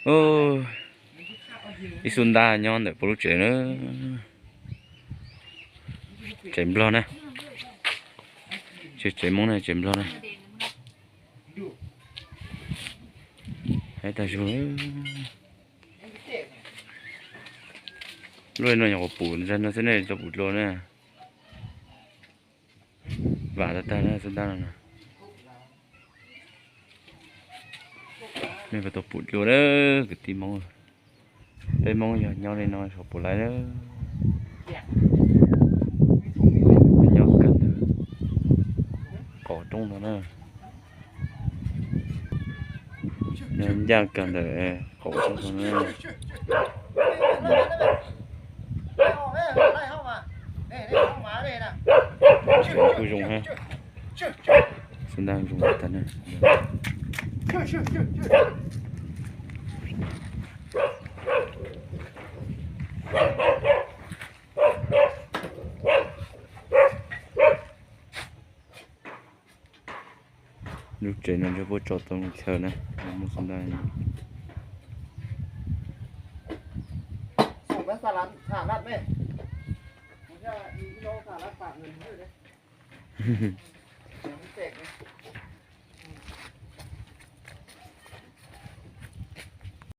Ub, ib xub ntab nyob ntawm puab lub tsev na. Tsev Nplog na. Tsev, tsev Hmoob na, tsev Nplog na. Haib tag zug. Lub no nyuam qhuav pum ntag no xwb ne, tsis tau pum dlua na. Vam tag tag na xub ntab no na. Nej puas tau pum dlua na kwv tij Hmoob. Peb Hmoob yog nyob li no xyov puas laiv na. Nyob kawg ntawm qaum roob no na. Nyob ncaj kawg ntawm qaum roob no na. Kuj zoo hab. Xub ntab zoo tag na. Lub tsev no ntshe puab tso tau chaw na, muaj xub ntab.